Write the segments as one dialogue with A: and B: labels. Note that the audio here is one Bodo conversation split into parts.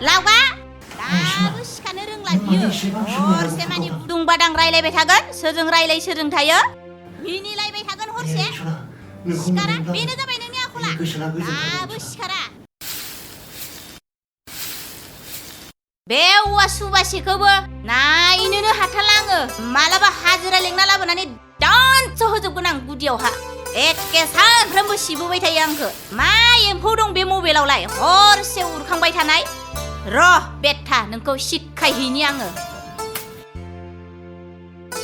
A: लावगा दाबो सिखानो रोंला बियो हरसे मानि बुदुं बादां रायलायबाय थागोन सोरजों रायलाय सोरजों थायो मिनिलायबाय थागोन हरसे सिखारा बेनो जाबाय नोंनि आखला दाबो सिखारा बे औवा सुबासेखौबो नायनोनो हाथारला आङो मालाबा हाजिरा लेंना लाबोनानै दानसो होजोबगोन आं गुदियावहा एखे सानफ्रोमबो सिबोबाय थायो आंखो मा एम्फौ दं बे मबाइलावलाय हरसे उरखांबाय थानाय र' बेथा नोंखौ सिखायहैनि आङो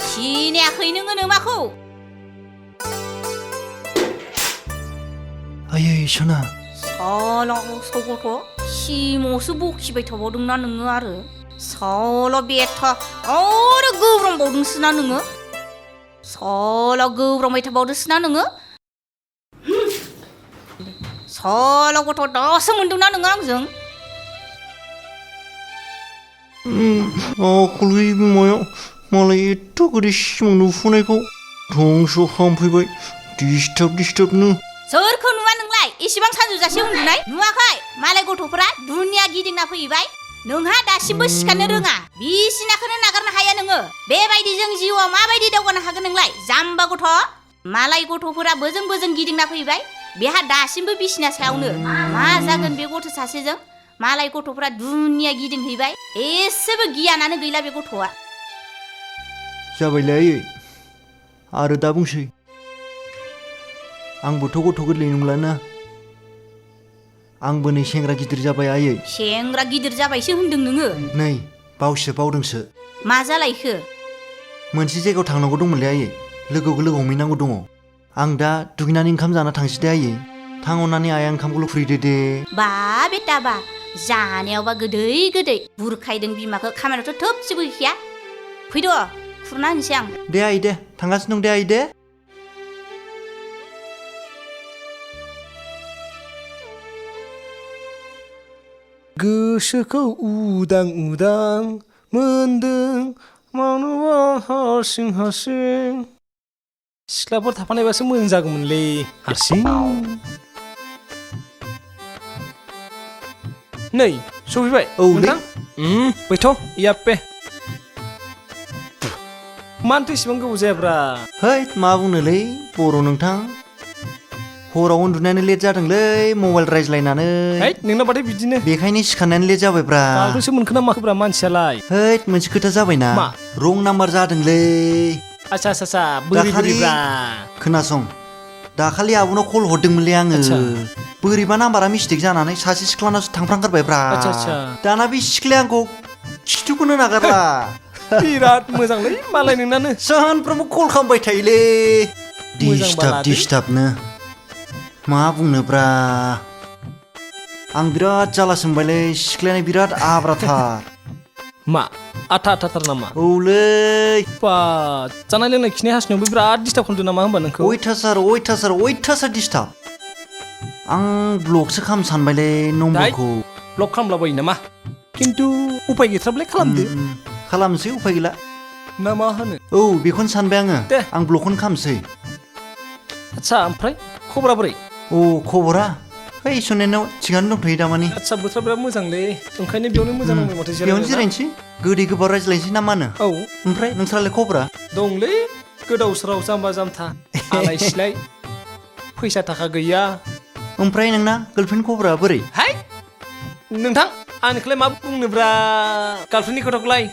A: सिनायाखै नोङो नोमाखौ
B: आयै सना
A: साला सगथ' सिमावसो बखिबाय थाबावदोंना नोङो आरो साला बेथा आरो गोब्रामबावदोंसोना नोङो साला गोब्रामबाय थाबावदोंसोना नोङो साला गथ' दासो मोनदोंना नोङो आंजों
B: आखलि बिमाया मालाय एथ' गोदै सिमां नुफुनायखौ धंस' खालामफैबाय दिस्टाबनो
A: सोरखौ नुवा नोंलाय एसेबां सानजौजासे उन्दुनाय नुवाखै मालाय गथ'फोरा दुनिया गिदिंना फैबाय नोंहा दासिमबो सिखारनो रोङा बिसिनाखौनो नागारनो हाया नोङो बेबायदि जों जिउआव माबायदि दावगानो हागोन नोंलाय जाम्बा गथ' मालाय गथ'फोरा बोजों बोजों गिदिंना फैबाय बेहा दासिमबो बिसिना सायावनो मा जागोन बे गथ' सासेजों मालाय गथ'फोरा दुनिया गिदिंहैबाय एसेबो गियानानो गैला बे गथ'आ
B: जाबायलै आयै आरो दा बुंसै आंबोथ' गथ' गोरलै नंलाना आंबो नै सेंग्रा गिदिर जाबाय आयै
A: सेंग्रा गिदिर जाबायसो होनदों नोङो
B: नै बावदोंसो
A: मा जालायखो
B: मोनसे जायगायाव थांनांगौ दंमोनलै आयै लोगो हमहैनांगौ दङ आं दा दुगैनानै ओंखाम जाना थांसै दे आयै थां अननानै आइया ओंखामखौल' खुरैदो दे
A: बा बेटा बा जानायावबा गोदै बुरखायदों बिमाखौ खामानियावथ' थोबसेबो गैखाया फैद' खुरना होनोसै आं
B: दे आयै दे थांगासिनो दं दे आयै दे
C: गोसोखौ उदां मोनदों मानोबा हारसिं सिख्लाफोर थाफानायबासो मोजां जागौमोनलै हारसिं नै सफैबाय
B: औ
C: नोंथां बैथ' याप्पे मानोथो इसेबां गोबाव जायाब्रा
B: है मा बुंनोलै बर' नोंथां हराव उन्दुनायानो लेट जादोंलै मबाइल रायज्लायनानै
C: है नोंना बाथाय बिदिनो
B: बेखायनो सिखारनायानो लेट जाबायब्रा
C: गाबोनसो मोनखो ना माखोब्रा मानसियालाय
B: है मोनसे खोथा जाबायना
C: मा
B: रं नाम्बार जादोंलै
C: आच्छा बोरैब्रा
B: खोनासं दाखालि आब'नाव कल हरदोंमोनलै आङो बोरैबा नाम्बारा मिस्टेक जानानै सासे सिख्लानावसो थांफ्रांगारबायब्रा दाना बे सिख्लाया आंखौ खिथुखौनो नागारला
C: बिराद मोजांलै मालाय नोंनानो
B: सानफ्रोमबो कल खालामबाय थायोलै दिस्टाबनो मा बुंनोब्रा आं बिराद जाला सोंबायलै सिख्लायानो बिराद आब्राथार
C: मा आथा नामा
B: औलै
C: बा जानाय लोंनाय खिनाय हासुनायावबो बिराद डिस्टार्ब खालामदों नामा होनबा नोंखौ
B: अयथासार डिस्टार्ब आं ब्लकसो खालाम सानबायलै नम्बरखौ
C: ब्लक खालामलाबायो नामा खिन्थु उपाय गैथाराब्लाय खालामदो
B: खालामसै उफाय गैला
C: ना मा होनो
B: औ बेखौनो सानबाय आङो
C: दे
B: आं ब्लकखौनो खालामसै
C: आच्छा ओमफ्राय खबरा बोरै
B: खबरा है सुनायनाव थिगानो दंथ'यो दामानि
C: आच्छा बोथोरा बिराद मोजांलै ओंखायनो बेयावनो मोजां दंबाय माथो
B: बेयावनो जिरायनोसै गोदै गोबाव रायज्लायनोसै ना मा होनो
C: औ
B: ओमफ्राय नोंस्रालाय खबरा
C: दंलै गोदाव सोराव जाम्बा जाम्था आलाय सिलाय फैसा थाखा गैया
B: ओमफ्राय नोंना गार्लफ्रेन्ड खबरा बोरै
C: हाय नोंथां आंनिखौलाय मा बुंनोब्रा गार्लफ्रेन्डनि खोथाखौलाय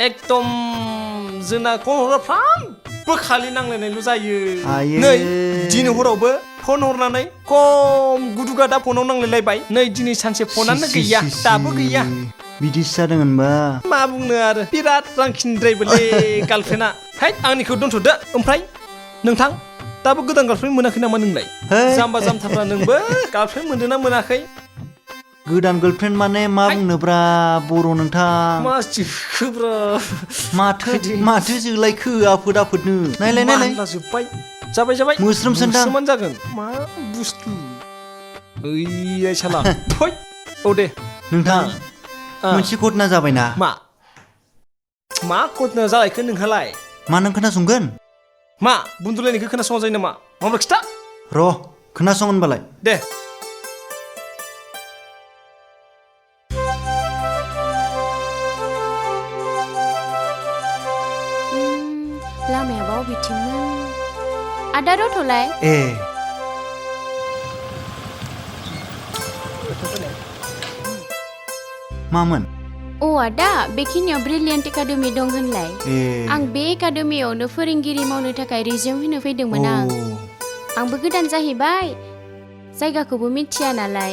C: एकदम जोंना फन हरफ्रामबो खालि नांलायनायल' जायो नै दिनै हरावबो फन हरनानै खम गुदु गादा फनाव नांलायलायबाय नै दिनै सानसे फनानो गैया दाबो गैया
B: बिदिसो जादों होनबा
C: मा बुंनो आरो बिराद रांखिनिद्रायबोलै गार्लफ्रेन्डआ है आंनिखौ दोनथ'दो ओमफ्राय नोंथां दाबो गोदान गार्लफ्रेन्ड मोनाखै नामा नोंलाय जाम्बा जाम्थाफ्रा नोंबो गार्लफ्रेन्ड मोनदोंना मोनाखै
B: गोदान गार्लफ्रेन्ड माने मा बुंनोब्रा बर' नोंथां
C: मा जोखोब्रा
B: माथो जोलायखो आफोदनो नायलाय
C: जोब्बाय जाबाय
B: मोस्रोम सोन्दां
C: मोस्रोमानो जागोन मा बुस्थु ओइ साला थै औ दे
B: नोंथां मोनसे घटना जाबायना
C: मा घटना जालायखो नोंहालाय
B: मा नों खोनासंगोन
C: मा बुन्दुलायनायखौ खोनासङा जायो नामा माब्ला खिथा
B: र' खोनासं होनबालाय
C: दे
D: लामायाबा अबेथिंमोन आदा रथ'लाय
B: ए मामोन
D: अ आदा बेखिनियाव ब्रिलियन्ट एकाडेमि दं होनलाय आं बे एकाडेमियावनो फोरोंगिरि मावनो थाखाय रिजिउम होनो फैदोंमोन आंबो गोदान जाहैबाय जायगाखौबो मिथिया नालाय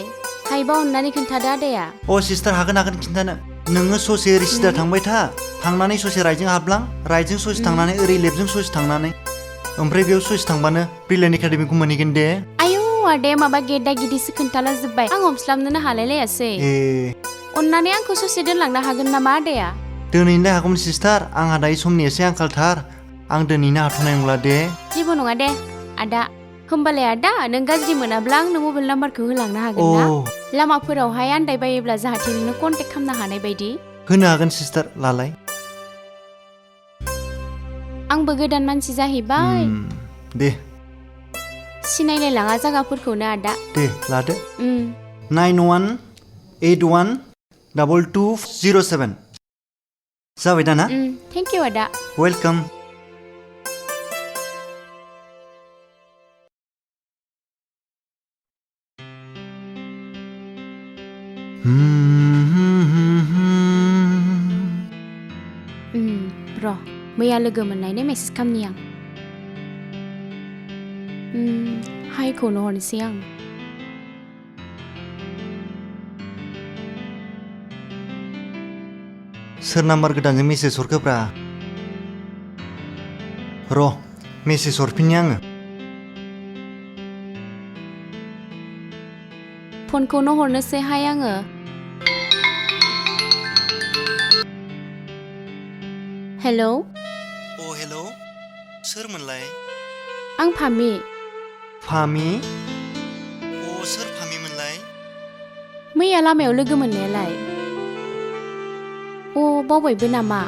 D: हायोबा अननानै खोन्थादो आदाया
B: अ सिस्टार हागोन खिन्थानो नोङो ससे ओरै सिदा थांबाय था थांनानै ससे राइटजों हाबलां राइटजों ससे थांनानै ओरै लेफ्टजों ससे थांनानै ओमफ्राय बेयाव ससे थांबानो ब्रिलियन्ट एकाडेमिखौ मोनहैगोन दे
D: आयौ आदाया माबा गेदा गिदिसो खोन्थाला जोब्बाय आं हमस्लाबनोनो हालायलायासै अननानै आंखौ ससे दोनलांनो हागोन नामा आदाया
B: दोनहैनो हागौमोन सिस्टार आंहा दायो समनि एसे आंखालथार आं दोनहैनो हाथ'नाय नंला दे
D: जेबो नङा दे आदा होमबालाय आदा नों गाज्रि मोनाब्ला आंनो मबाइल नाम्बारखौ होलांनो हागोन ना लामाफोरावहाय आन्दायबायोब्ला जाहाथे नोंनो कन्टेक्ट खालामनो हानाय बायदि
B: होनो हागोन सिस्टार लालाय
D: आंबो गोदान मानसि जाहैबाय
B: दे
D: सिनायलाय लाङा जायगाफोरखौनो आदा
B: दे लादो 91812207 जाबाय दा ना
D: थेंक इउ आदा
B: वेलकाम
D: र' मैया लोगो मोननायनो मेसेज खालामनि आं हायखौनो हरनोसै आं
B: सोर नाम्बार गोदानजों मेसेज हरखोब्रा र' मेसेज हरफिननि आङो
D: फनखौनो हरनोसै हाय आङो हेलौ
B: हेलौ सोरमोनलाय
D: आं फामि
B: सोर फामिमोनलाय
D: मैया लामायाव लोगो मोननायालाय बावबायबो नामा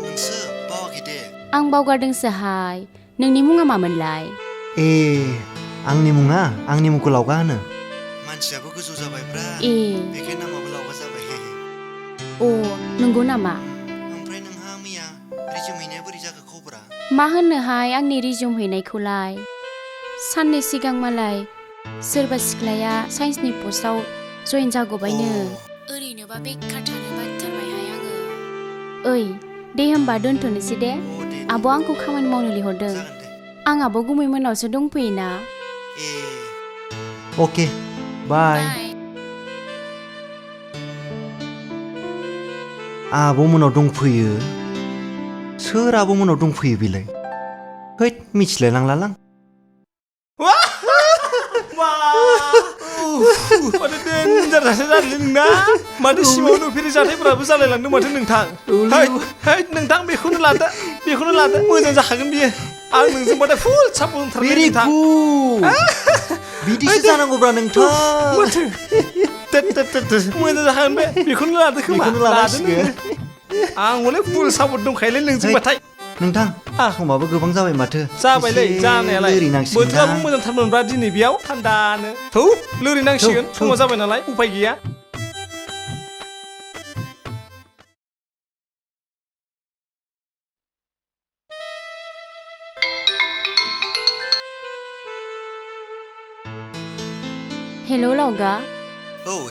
B: नोंसो बावाखै दे
D: आं बावगारदोंसोहाय नोंनि मुङा मामोनलाय
B: आंनि मुंखौ लावगा होनो मानसियाबो गोजौ जाबायब्रा बेखायनो नामाबो लावगा जाबाय
D: नंगौ नामा
B: ओमफ्राय नोंहा मैया रिजिउम हैनाया बोरै जाखो खबरा
D: मा होननोहाय आंनि रिजिउम हैनायखौलाय साननै सिगां मालाय सोरबा सिख्लाया साइन्सनि पस्टआव जयेन जागौबायनो ओरैनोबा बेकार थानो बाथारबायहाय आङो दे होमबा दोनथ'नोसै दे आब' आंखौ खामानि मावनो लिंहरदों आं आब' गुमैमोनावसो दंफैयोना
B: अके बाय आब'मोनाव दंफैयो सोर आब'मोनाव दंफैयो बेलाय हैद मिथिलाय लांलालां
C: माथो देनजारसो जादों नोंना माथो सिमाव नुफेरै जाथायफोराबो जालायलांदों माथो नोंथां नोंथां बेखौनो लादो मोजां जाखागोन बियो आं नोंजोंबाथाय फुल सापर्ट होनथारबाय नोंथां
B: बिदिसो जानांगौब्रा नोंथां
C: मोजां जाखागोन बे बेखौनो लादो खोमा आं हले फुल सापर्ट दंखायोलै नोंजोंबाथाय
B: नोंथां समाबो गोबां जाबाय माथो
C: जाबायलै जानायालाय बोथोराबो मोजांथारमोनब्रा दिनै बेयाव थान्दानो लोरिनांसिगोन समा जाबाय नालाय उपाय गैया
D: हेलौ लावगा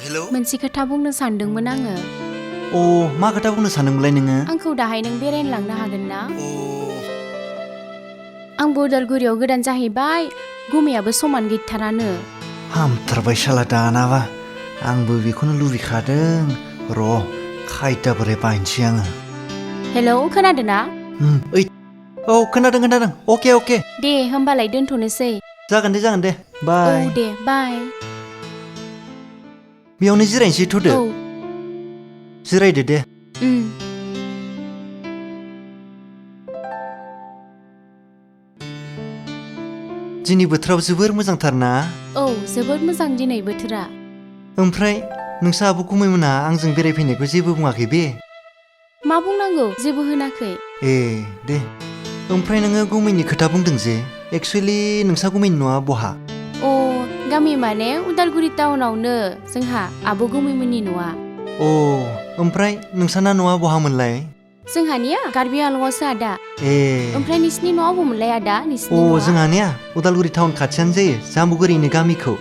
B: हेलौ
D: मोनसे खोथा बुंनो सानदोंमोन आङो
B: मा खोथा बुंनो सानदोंमोनलाय नोङो
D: आंखौ दाहाय नों बेरायनो लांनो हागोन ना आंबो उदालगुरियाव गोदान जाहैबाय गुमैयाबो समान गैथारानो
B: हामथारबाय साला दानाबा आंबो बेखौनो लुबैखादों र' खायदा बोराय बायनोसै आङो
D: हेलौ खोनादों ना
B: खोनादों अके
D: दे होमबालाय दोनथ'नोसै
B: जागोन दे बाय
D: दे बाय
B: बेयावनो जिरायनोसै थ'दो जिरायदो दे दिनै बोथोराव जोबोर मोजांथार ना
D: जोबोर मोजां दिनै बोथोरा
B: ओमफ्राय नोंसा आब' गुमैमोना आंजों बेरायफैनायखौ जेबो बुङाखै बे
D: मा बुंनांगौ जेबो होनाखै
B: दे ओमफ्राय नोङो गुमैनि खोथा बुंदों जे एक्सुवेलि नोंसा गुमैनि न'आ बहा
D: गामि माने उदालगुरि टाउनावनो जोंहा आब' गुमैमोननि न'आ
B: ओमफ्राय नोंसाना न'आ बहामोनलाय
D: जोंहानिया कार्बि आंलंआवसो आदा ओमफ्राय नोंसिनि न'आ बबेमोनलाय आदा नोंसिनि न'आ
B: जोंहानिया उदालगुरि टाउन खाथियानो जायो जाम्बुगुरिनि गामिखौ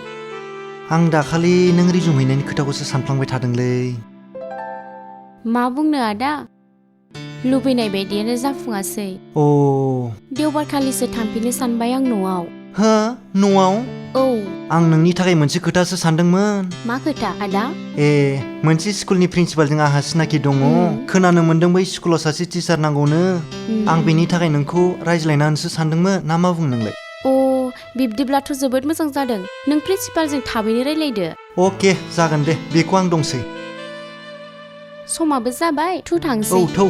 B: आं दाखालि नों रिजुम हैनायनि खोथाखौसो सानफ्लांबाय थादोंलै
D: मा बुंनो आदा लुबैनाय बायदियानो जाफुङासै देवबारखालिसो थांफिननो सानबाय आं न'आव
B: हो न'आव
D: औ
B: आं नोंनि थाखाय मोनसे खोथासो सानदोंमोन
D: मा खोथा आदा
B: मोनसे स्कुलनि प्रिन्सिपालजों आंहा सिनाखि दङ खोनानो मोनदों बै स्कुलाव सासे टिचार नांगौनो आं बेनि थाखाय नोंखौ रायज्लायनानैसो सानदोंमोन ना मा बुं नोंलाय
D: बिब्दिब्लाथ' जोबोद मोजां जादों नों प्रिन्सिपालजों थाबैनो रायलायदो
B: अके जागोन दे बेखौ आं दंसै
D: समाबो जाबाय थांसै
B: थौ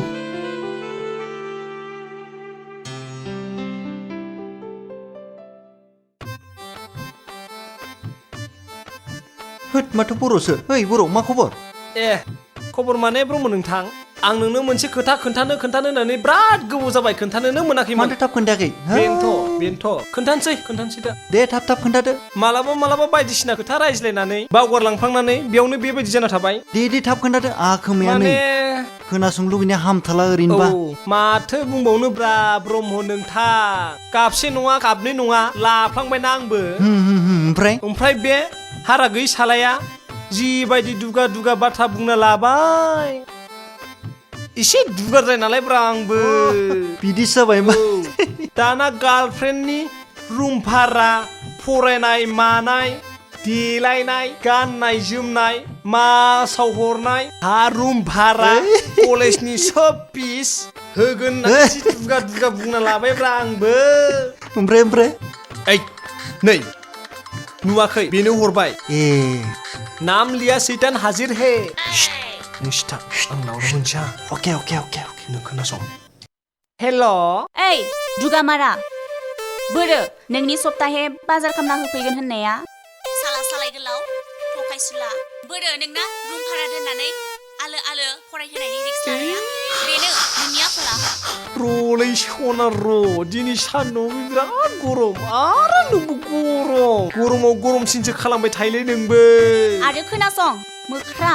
B: होद माथो बर'सो ओइ बर' मा खबर
C: खबर माने ब्रह्म नोंथां आं नोंनो मोनसे खोथा खोन्थानो होननानै बिराद गोबाव जाबाय खोन्थानोनो मोनाखैमोन
B: माथो थाब खोन्थायाखै
C: बेनोथ' खोन्थानोसै दा
B: दे थाब खोन्थादो
C: मालाबा बायदिसिना खोथा रायज्लायनानै बावगारलांफ्लांनानै बेयावनो बेबायदि जाना थाबाय
B: दे थाब खोन्थादो खोमायानो खोनासंनो लुबैनाया हामथाला ओरैनोबा
C: माथो बुंबावनोब्रा ब्रह्म नोंथां गाबसे नङा गाबनै नङा लाफ्लांबायना आंबो ओमफ्राय बे हारा गैयै सालाया जिबायदि दुगा बाथ्रा बुंना लाबाय एसे दुगाद्राय नालाय ब्रा आंबो
B: बिदिसो जाबाय
C: दाना गार्लफ्रेन्डनि रुम भारा फरायनाय मानाय देलायनाय गाननाय जोमनाय मासाव हरनाय रुम भारा कलेजनि सब फिस होगोन होननानै दुगा बुंना लाबायब्रा आंबो
B: ओमफ्राय
C: नै नुवाखै बेनो हरबाय नाम लिया सैतान हाजिर हे नों सिथा आं नावराव मोनथिया
B: अके
C: नों खोनासं हेल'
A: ओइ दुगामारा बोरो नोंनि सप्ताहे बाजार खालामना होफैगोन होननाया सालाय गोलाव थखायसुला बोरो नोंना रुम भारा दोननानै आलो फरायहोनायनि रिक्स लानाया बेनो नोंनि आखला
C: र'लै सना दिनै सान्दुंआव बिराद गरम आरो नोंबो गरमाव गरमसिनसो खालामबाय थायोलै नोंबो
A: आरो खोनासं मोख्रा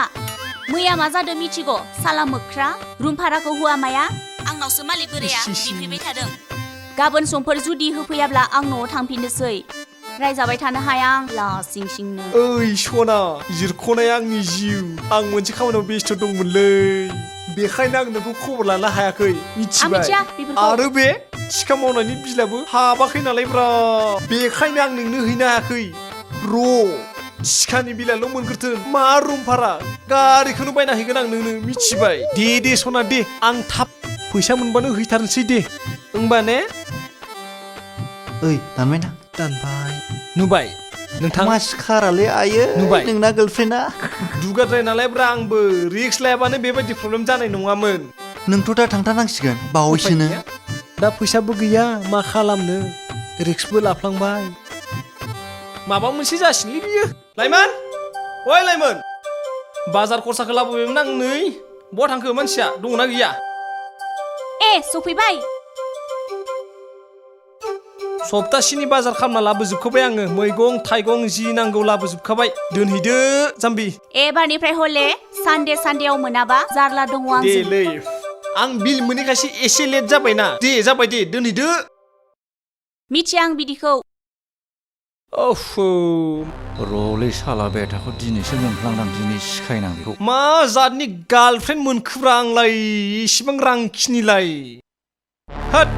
A: मैया मा जादों मिथिगौ साला मोख्रा रुम भाराखौ होआ माया आंनावसो मालिक बोराया बिफैबाय थादों गाबोन समफोर जुदि होफैयाब्ला आं न'आव थांफिननोसै रायजाबाय थानो हाया आं लासिं सिंनो
C: ओइ सना जिरख'नाया आंनि जिउ आं मोनसे खामानियाव बेस्थ' दंमोनलै बेखायनो आं नोंखौ खबर लानो हायाखै मिथिबाय आरो बे थिखा मावनायनि बिलाबो हाबाखै नालाय ब्रा बेखायनो आं नोंनो हैनो हायाखै थिखानि बिलाल' मोनग्रोथों मा रुम भारा गारिखौनो बायना हैगोन आं नोंनो मिथिबाय दे सना दे आं थाब फैसा मोनबानो हैथारनोसै दे होमबा ने
B: ओइ दानबायना
C: दानबाय नुबाय नोंथां
B: मा सिखारालै आयो
C: नुबाय
B: नोंना गार्लफ्रेन्डआ
C: दुगाद्राय नालाय ब्रा आंबो रिक्स लायाबानो बेबायदि प्रब्लेम जानाय नङामोन
B: नोंथ' दा थांथारनांसिगोन बावैसोनो
C: दा फैसाबो गैया मा खालामनो रिक्सबो लाफ्लांबाय माबा मोनसे जासिगोनलै बियो लाइमोन बाजार खरसाखौ लाबोबायमोन आं नै बहा थांखो मानसिया दङना गैया
A: सफैबाय
C: सप्तासेनि बाजार खालामना लाबोजोबखाबाय आङो मैगं थाइगं जि नांगौ लाबोजोबखाबाय दोनहैदो जाम्बि
A: एबारनिफ्राय हले सानदेआव मोनाबा जारला दङ आं
C: देलै आं बिल मोनैखायसो एसे लेट जाबायना जाबाय दे दोनहैदो
A: मिथिया आं बिदिखौ
E: र'लै साला बेटाखौ दिनैसो मोनफ्लांदां दिनै सिखायनांगौ
C: मा जातनि गार्लफ्रेन्ड मोनखोब्रा आंलाय इसिबां रांखिनिलाय होद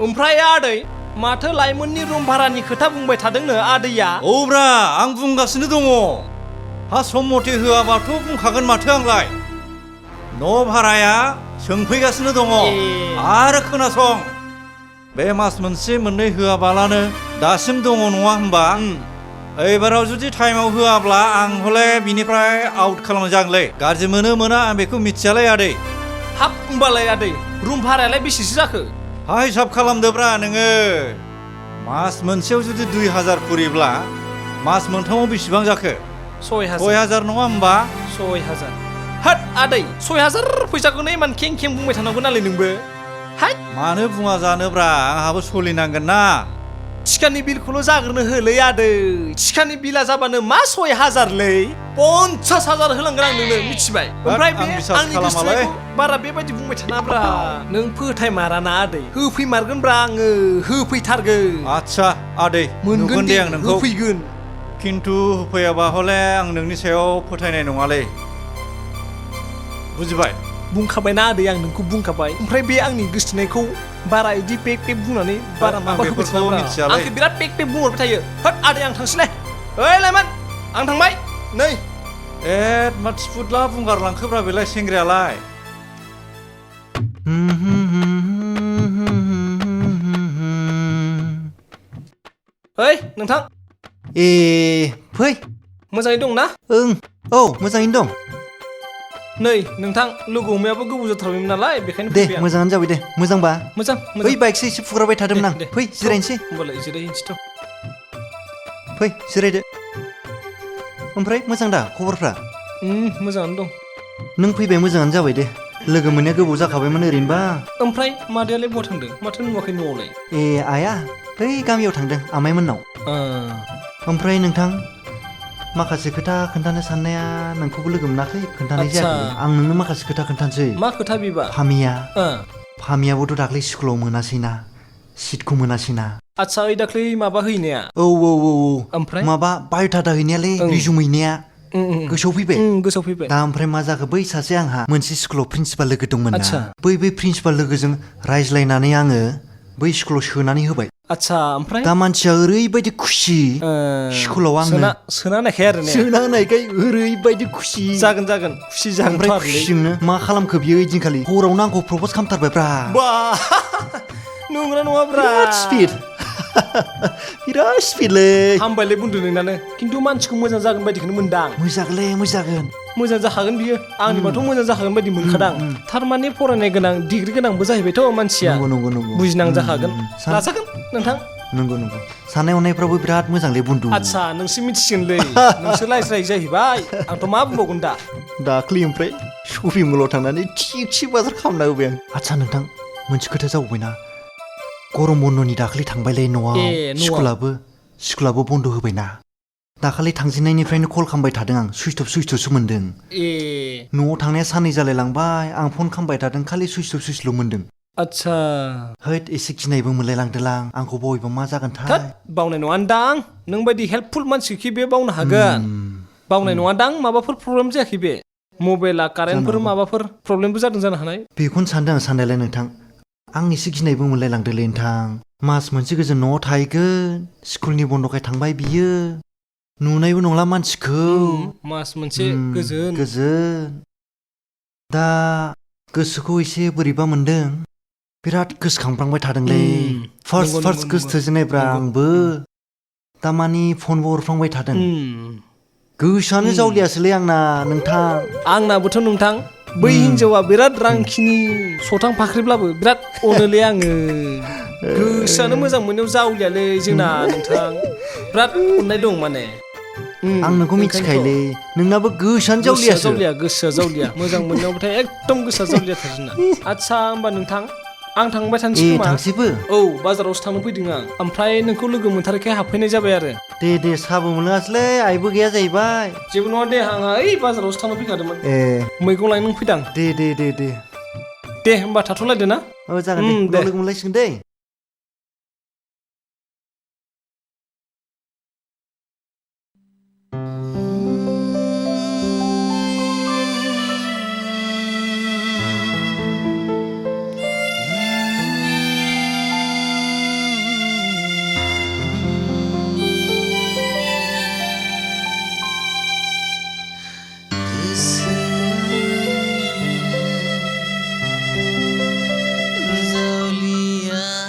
C: ओमफ्राय आदै माथो लाइमोननि रुम भारानि खोथा बुंबाय थादोंनो आदैया
E: औब्रा आं बुंगासिनो दङ सम मथे होआबाथ' बुंखागोन माथो आंलाय न' भाराया सोंफैगासिनो दङ आरो खोनासं बे मास मोनसे मोननै होआबालानो दासिम दङ नङा होमबा एबाराव जुदि टाइमाव होआब्ला आं हले बिनिफ्राय आउट खालामनाय जागोनलै गाज्रि मोना आं बेखौ मिथियालै आदै
C: हाब होमबालाय आदै रुम भारायालाय बेसेसो जाखो
E: हिसाब खालामदोब्रा नोङो मास मोनसेयाव जुदि 2000 करिब्ला मास मोनथामाव बेसेबां जाखो 6000 नङा होमबा
C: 6000 होद आदै 6000 फैसाखौनो इमान खें बुंबाय थानांगौ नालाय नोंबो
E: मानो बुङा जानोब्रा आंहाबो सोलिनांगोन ना
C: थिखानि बिलखौल' जाग्रोनो होलै आदै थिखानि बिला जाबानो मा 6,000लै 50,000 होलांगोन आं नोंनो मिथिबाय ओमफ्राय बे आंनि गोसोखौ बारा बेबायदि बुंबाय थानाब्रा नों फोथायमाराना आदै होफैमारगोनब्रा आङो होफैथारगोन
E: आच्छा आदै
C: मोनगोन
E: दे आं नोंखौ
C: होफैगोन
E: खिन्थु होफैयाबा हले आं नोंनि सायाव फोथायनाय नङालै बुजिबाय
C: बुंखाबायना आदै आं नोंखौ बुंखाबाय ओमफ्राय बे आंनि गोसोथोनायखौ बारा इदि पेक बुंनानै बारा माबा होबाय थानाब्रा आंखौ बिराद पेक बुंहरबाय थायो होद आदै आं थांसैलाय ओइ लाइमोन आं थांबाय नै
E: मा थिफुदला बुंगारलांखोब्रा बेलाय सेंग्रायालाय
C: ओइ नोंथां
B: फै
C: मोजाङै दं ना
B: ओं औ मोजाङैनो दं
C: नै नोंथां लोगो हमनायाबो गोबाव जाथारबायमोन नालाय बेखायनो
B: दे
C: फैबाय आं
B: मोजाङानो जाबाय दे मोजांबा
C: मोजां
B: बै बाइकसो एसे फुग्राबाय थादोंमोन आं फै जिरायनोसै
C: होमबालाय जिरायहैनोसैथ'
B: फै जिरायदो ओमफ्राय मोजां दा खबरफ्रा
C: मोजाङानो दं
B: नों फैबाय मोजाङानो जाबाय दे लोगो मोननाया गोबाव जाखाबायमोन ओरैनोबा
C: ओमफ्राय मादैयालाय बहा थांदों माथो नुवाखै न'आवलाय
B: आइया बै गामियाव थांदों आमाइमोननाव ओमफ्राय नोंथां माखासे खोथा खोन्थानो साननाया नोंखौबो लोगो मोनाखै खोन्थानाय जायाखै आं नोंनो माखासे खोथा खोन्थानोसै
C: मा खोथा बिबा
B: फामियाबोथ' दाख्लै स्कुलाव मोनासैना सिटखौ मोनासैना
C: आच्छा ओइ दाख्लै माबा हैनाया
B: औ
C: ओमफ्राय
B: माबा बाय'डाटा हैनायालै रिजुम हैनाया गोसोआव फैबाय
C: गोसोआव फैबाय
B: दा ओमफ्राय मा जाखो बै सासे आंहा मोनसे स्कुलाव प्रिन्सिपाल लोगो दंमोन ना बै प्रिन्सिपाल लोगोजों रायज्लायनानै आङो बै स्कुलाव सोनानै होबाय
C: आच्छा ओमफ्राय
B: दा मानसिया ओरैबायदि खुसि स्कुलाव आङो
C: सोना होनायखाय आरो ने
B: सोना होनायखाय ओरैबायदि खुसि
C: जागोन खुसि जागोन
B: ओमफ्राय खुसिजोंनो मा खालामखो बियो ओइदिनखालि हरावनो आंखौ प्रप'ज खालामथारबायब्रा
C: बा नंगौना नङाब्रा
B: बिराद स्पिडलै
C: हामबायलै बुंदो नोंनानो खिन्थु मानसिखौ मोजां जागोन बायदिखौनो मोनदां मोजां जाखागोन बियो आंनिबाथ' मोजां जाखागोन बायदि मोनखादां थारमाने फरायनाय गोनां डिग्रि गोनांबो जाहैबायथ' मानसिया
B: नंगौ
C: बुजिनां जाखागोन लाजागोन नोंथां
B: नंगौ साननाय हनायफ्राबो बिराद मोजांलै बुन्दु
C: आच्छा नोंसो मिथिसिगोनलै नोंसो रायज्लाय जाहैबाय आंथ' मा बुंबावगोन दा
B: दाख्लै ओमफ्राय शपिं मलाव थांनानै थिग बाजार खालामना होबाय आं आच्छा नोंथां मोनसे खोथा जाबावबायना गरम बन्दनि दाख्लै थांबायलै न'आव स्कुलाबो बन्द' होबायना दाखालि थांजेननायनिफ्रायनो कल खालामबाय थादों आं सुइच अफसो मोन्दों न'आव थांनाया साननै जालायलांबाय आं फन खालामबाय थादों खालि सुइच अफल' मोन्दों
C: आच्छा
B: हैद एसे गिनायबो मोनलायलांदोंलां आंखौ बयबो मा जागोनथाय
C: बावनाय नङादां नों बायदि हेल्पफुल मानसिखि बे बावनो हागोन बावनाय नङादां माबाफोर प्रब्लेम जायाखै बे मबाइला कारेन्टफोर माबाफोर प्रब्लेमबो जादों जानो हानाय
B: बेखौनो सानदों आं साननायालाय नोंथां आं एसे गिनायबो मोनलायलांदोंलै नोंथां मास मोनसे गोजोन न'आव थाहैगोन स्कुलनि बन्द'खाय थांबाय बियो नुनायबो नंला मानसिखौ
C: मास मोनसे गोजोन
B: दा गोसोखौ एसे बोरैबा मोनदों बिराद गोसोखांफ्लांबाय थादोंलै फार्स्ट गोसोथोजेननायब्रा आंबो दामानि फनबो हरफ्लांबाय थादों गोसोआनो जावलियासोलै आंना नोंथां
C: आंनाबोथ' नोंथां बै हिनजावा बिराद रांखिनि सथां फाख्रिब्लाबो बिराद अनोलै आङो गोसोआनो मोजां मोननायाव जावलियालै जोंना नोंथां बिराद अननाय दं माने
B: आं नोंखौ मिथिखायोलै नोंनाबो गोसोआनो
C: गोसोआ जावलिया मोजां मोननायावबाथाय एकदम गोसोआ जावलियाथार जोंना आच्छा होमबा नोंथां आं थांबाय थानोसै खोमा
B: थांसैबो
C: औ बाजारावसो थांनो फैदों आं ओमफ्राय नोंखौ लोगो मोनथारैखाय हाबफैनाय जाबाय आरो
B: दे साहाबो मोनलोङासैलै आइबो गैया जाहैबाय
C: जेबो नङा दे आंहा ओइ बाजारावसो थांनो फैखादोंमोन मैगं लायनो फैदां दे होमबा थाथ'लायदो ना
B: जागोन दे उनाव लोगो मोनलायसिगोन दै
F: Jaoliasw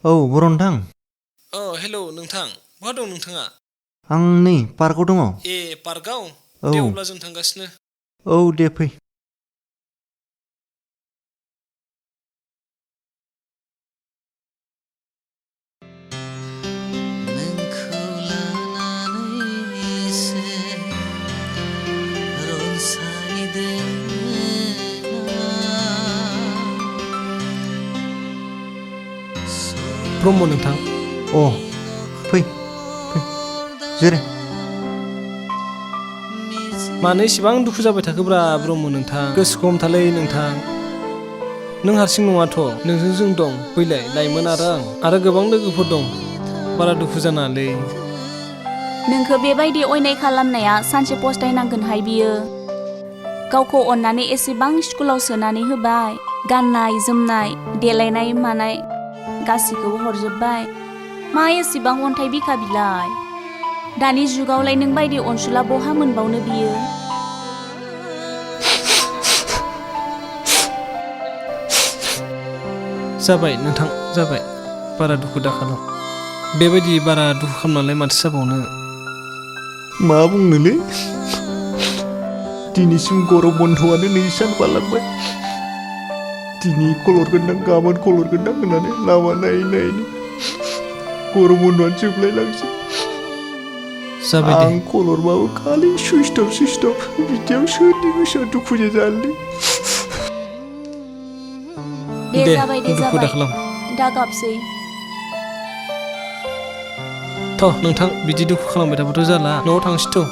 B: औ बर' नोंथां
C: हेलौ नोंथां बहा दं नोंथाङा?
B: आं नै पार्कआव दङ।
C: ए पार्कआव
B: औ
C: दे अब्ला जों थांगासिनो।
B: औ दे फै।
C: ब्रह्म नोंथां
B: अ फै फै जिराय।
C: मानो इसेबां दुखु जाबाय थाखोब्रा ब्रह्म नोंथां? गोसोखौ हमथालै नोंथां। नों हारसिं नङाथ', नोंजों जों दं। फैलाय लाइमोन आरो आं आरो गोबां लोगोफोर दं। बारा दुखु जानाङालै।
D: नोंखौ बेबायदि अयनाय खालामनाया सानसे पस्तायनांगोनहाय बियो। गावखौ अननानै एसेबां स्कुलाव सोनानै होबाय, गाननाय जोमनाय देलायनाय मानाय गासिखौबो हरजोब्बाय। मा एसेबां अन्थाइ बिखा बिलाय? दानि जुगावलाय नों बायदि अनसुला बहा मोनबावनो बियो?
C: जाबाय नोंथां जाबाय, बारा दुखु दाखालाम। बेबायदि बारा दुखु खालामनालाय माथो जाबावनो।
B: मा बुंनोलै, दिनैसिम गरम बन्दआनो 2 सान बारलांबाय। दिनै कलर गोनां गाबोन कलर गोनां होननानै लामा नायै नायैनो गरम बन्दआनो जोबलायलांसै।
C: जाबाय दे।
B: आं कलरबाबो खालि सुइस्ट अफ बिदियाव सोरनि गोसोआ दुखु जानोलै।
D: दे जाबाय दे
C: दुखु
D: जाबाय,
C: दाखालाम।
D: दा गाबसै।
C: थ' नोंथां बिदि दुखु खालामबाय थाबाथ' जाला, न'आव थांसै थ'।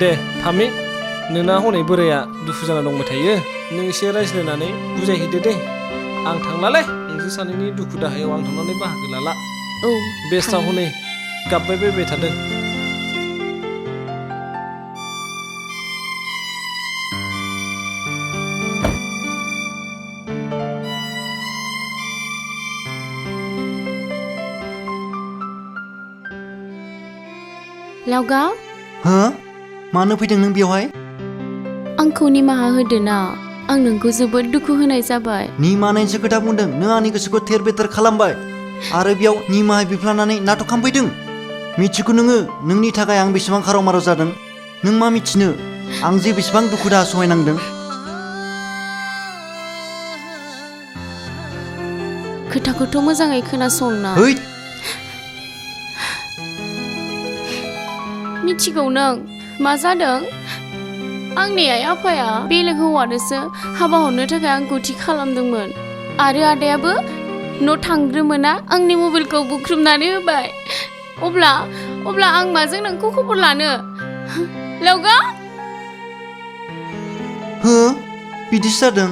C: दे फामि, नोंना हनै बोराया दुखु जाना दंबाय थायो। नों एसे रायज्लायनानै बुजायहैदो दे। आं थांलालै, नोंसोर सानैनि दुखु दाहायाव आं थांनानै बाहागो लाला।
D: औ
C: बेस्रा हनै गाबबाय बायबाय थादों।
D: लावगा,
B: हो? मानो फैदों नों बेवहाय?
D: आंखौ निमाहा होदो ना, आं नोंखौ जोबोद दुखु होनाय जाबाय।
B: निमाहानायसो खोथा बुंदों, नों आंनि गोसोखौ थेर बेथेर खालामबाय आरो बेयाव निमाहा बिफ्लानानै नाटक खालामफैदों। मिथिगौ नोङो नोंनि थाखाय आं बेसेबां खाराव माराव जादों। नों मा मिथिनो आं जे बेसेबां दुखु दाहा सहायनांदों।
D: खोथाखौथ' मोजाङै खोनासंना।
B: हैद,
D: मिथिगौ नों मा जादों? आंनि आइ आफाया बेलेग हौवानोसो हाबा हरनो थाखाय आंखौ थि खालामदोंमोन आरो आदायाबो न' थांग्रोमोना आंनि मबाइलखौ बुख्रुबनानै होबाय। अब्ला आं माजों नोंखौ खबर लानो? लावगा,
B: हो? बिदिसो जादों?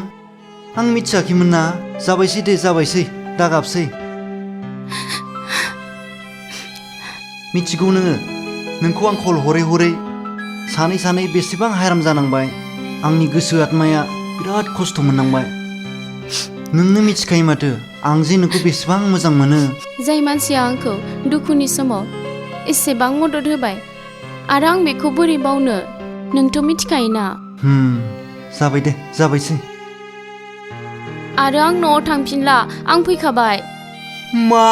B: आं मिथियाखैमोन ना। जाबायसै दे जाबायसै, दागाबसै। मिथिगौ नोङो, नोंखौ आं कल हरै हरै सानै बेसेबां हायराम जानांबाय। आंनि गोसो आत्माया बिराद खस्थ' मोननांबाय नोंनो मिथिखायो माथो आं जे नोंखौ बेसेबां मोजां मोनो
D: जाय मानसिया आंखौ दुखुनि समाव एसेबां मदद होबाय आरो आं बेखौ बोरै बावनो नोंथ' मिथिखायोना
B: जाबाय दे जाबायसै
D: आरो आं न'आव थांफिनला आं फैखाबाय
B: मा